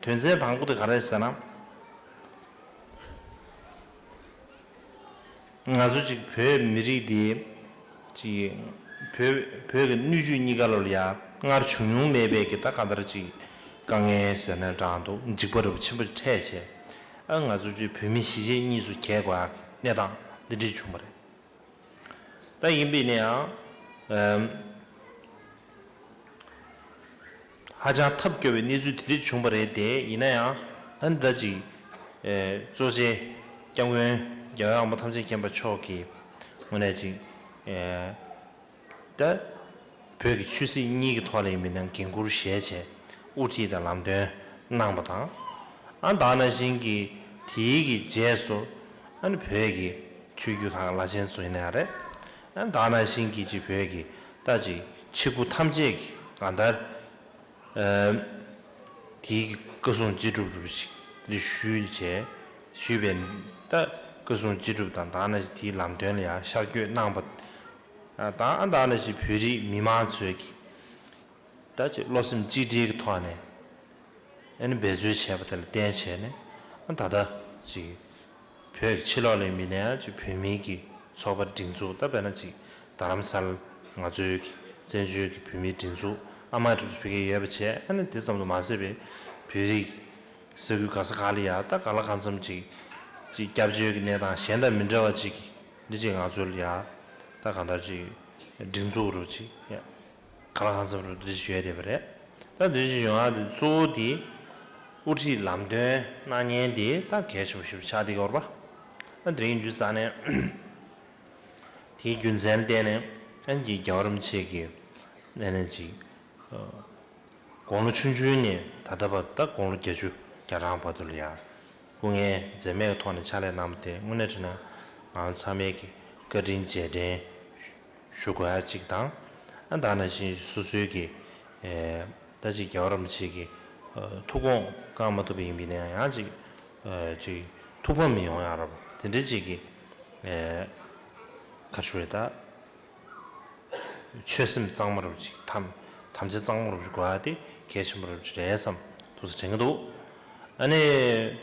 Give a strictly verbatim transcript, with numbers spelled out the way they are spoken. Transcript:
དོན་ཚན་དང་པོ་དེ་ག་རེ་ཟེར་ན། ང་ཚོ་ཅིག་བོད་མི་རིགས་འདི་ཅིག་བོད་བོད་ཀྱི་སྣོད་བཅུད་གཉིས་ཀ་ལོ་ལ་ཡ་སྔར་བྱུང་མྱོང་མེད་པའི་གི་ད་ག་འདྲ་ཅིག་དཀའ་ངལ་ཟེར་ན་འདྲ་འདུག་འཇིགས་པ་རུ་ཆེན་པོ་འཕྲད་བྱས། ཨ་ང་ཚོ་ཅིག་བོད་མི་གཞིས་བྱེས་གཉིས་སུ་གྱེས་དགོས་ཡ་གི་གནས་སྟངས་འདི་འདྲ་བྱུང་བ་རེད། ད་ཡིན་པས་ན་ཡང་། ཨམ། ཧ་ཅང་ཐབས་སྐྱོ་བའི་གནས་ཚུལ་དེ་འདྲ་བྱུང་བ་རེད་དེ། ཡིན་ན་ཡང་ཨ་ནི་ད་ཅིག་ཨེ། གཙོ་ཆེ་སྐྱབས་མགོན་རྒྱལ་བའི་དབང་པོ་ཐམས་ཅད་མཁྱེན་པ་མཆོག་གིས་དངོས་གནས་ཅིག་ཨེ། ད་བོད་ཀྱི་ཆོས་སྲིད་གཉིས་ཀྱི་ཐོག་ལ་ཡིན་པའི་ནང་འགན་འཁུར་བཞེས་བྱས་དབུ་ཁྲིད་དང་ལམ་སྟོན་གནང་པ་དང་། ཨ་ད་ནང་བཞིན་གྱི་དེའི་གི་རྗེས་སུ་ཨ་ནི་བོད་ཀྱི་ཆོས་བརྒྱུད་ཁག་བླ་ཆེན་ཚོ་ཡིན་ན་ཡང་རེད། ཨ་ད་ནང་བཞིན་གྱི་ཅིག་བོད་ཀྱི་ད་ཅིག་ཆེ་དགུ་ཐམས་ཅད་ཀྱི་གང་ལྟར། ཨ་དེའི་གི་བཀའ་གསུང་ཅི་སྒྲུབ་རུ་ཞིག་འདི་ཞུས་བྱས། ཞུས་པའི་ད་བཀའ་གསུང་ཅི་སྒྲུབ་དང་ད་ནང་བཞིན་དེའི་ལམ་སྟོན་ལ་ཡང་ཤར་བསྐྱོད་གནང་པ། ཨ་དང་ཨ་ད་ནང་བཞིན་བོད་རིགས་མི་མང་ཚོས་ཀྱི་ད་ཅིག་བློ་སེམས་གཅིག་སྒྲིལ་གྱི་ཐོག་ནས་ཨ་ནི་འབད་རྩོལ་བྱས་པ་དེ་ལ་བརྟེན་བྱས་ནས། ཨ་ད་ལྟ་ཅིག་བོད་ཀྱི་ཕྱི་ལོགས་ལ་མི་སྣ་ཅིག་བོད་མིའི་གི་ཚོགས་པ་སྒྲིག་འཛུགས། ད་དཔེར་ན་ཅིག་རྡ་རམ་ས་ལ་ང་ཚོའི་གི་བཙན་བྱོལ་གྱི་བོད་མིའི་སྒྲིག་འཛུགས་ཨ་མ་རུ་བོད་ཀྱི་ཡོད་པ་བྱས། ཨ་ནི་དེ་ཙམ་དུ་མ་ཟད་པའི་བོད་རིགས་ས་ཁུལ་ག་ས་ག་ལ་ཡ་ད་ག་ལ་གང་འཚམ་ཅིག་ཅིག་སྐྱབས་བཅོལ་གྱི་གནས་སྟངས་གཞན་དང་མི་འདྲ་བ་ཅིག་གི་འདི་ཅིག་ང་ཚོ་ལ་ཡ་ད་གང་ལྟར་ཅིག་སྒྲིག་འཛུགས་རུ་ཅིག་ཡ། ག་ལ་གང་འཚམ་རུ་འདི་ཞུ་ཡ་དེ་བ་རེད། ད་འདི་ཞུ་ཡོང་ཡ་དེ་གཙོ་བོ་དེ་དབུ་ཁྲིད་ལམ་སྟོན་གནང་མཁན་དེ་ད་གལ་ཆེན་པོ་ཞིག་ཆགས་བསྡད་ཡོད་རེད་པ། ད་དེ་རིང་དུས་ས་ནས་དེའི་རྒྱུ་མཚན་བརྟེན་ནས་ཨན་གྱི་རྒྱལ་བ་རིན་པོ་ཆེ་གི་ཨ་ནི་ཅིག་དགུང་ལོ་ཆུང་ཆུང་ནས་ད་ལྟ་བར་ད་དགུང་ལོ་བརྒྱད་ཅུ་གྱ་གྲངས་བར་དུ་ལ་ཡ་སྐུ་ངལ་འཛེམས་མེད་ཐོག་ནས་ཕྱག་ལས་གནང་བ་དེ་དངོས་གནས་དྲང་གནས་ང་ཚང་མས་ཀྱི་བཀའ་དྲིན་རྗེས་དྲན་ཞུ་དགོས་ཡ་གཅིག་དང་། ཨ་ད་ནང་བཞིན་སོ་སོའི་གི་ཨེ་ད་ཅིག་རྒྱལ་བ་རིན་པོ་ཆེ་གི་ཨ་ཐུགས་དགོངས་བསྐང་མ་ཐུབ་པ་ཡིན་པ་ཡིན་ན་ཡང་ཅིག་ཨ་ཅིག་ཐུགས་ཕམ་མི་ཡོང་ཡ་རབ་དེ་འདྲ་ཅིག་གི་ཨེ་ག་རེ་ཞུ་རེད་ད། ཆོད་སེམས་གཙང་མ་རུ་ཅིག་དམ་དམ་བཅའ་གཙང་མ་རུ་ཅིག་དགོས་ཡ་དེ་གལ་ཆེན་པོ་རུ་ཅིག་རེད་བསམ་ཐུགས་སུ་དྲན་གྱི་འདུག་ཨ་ནི་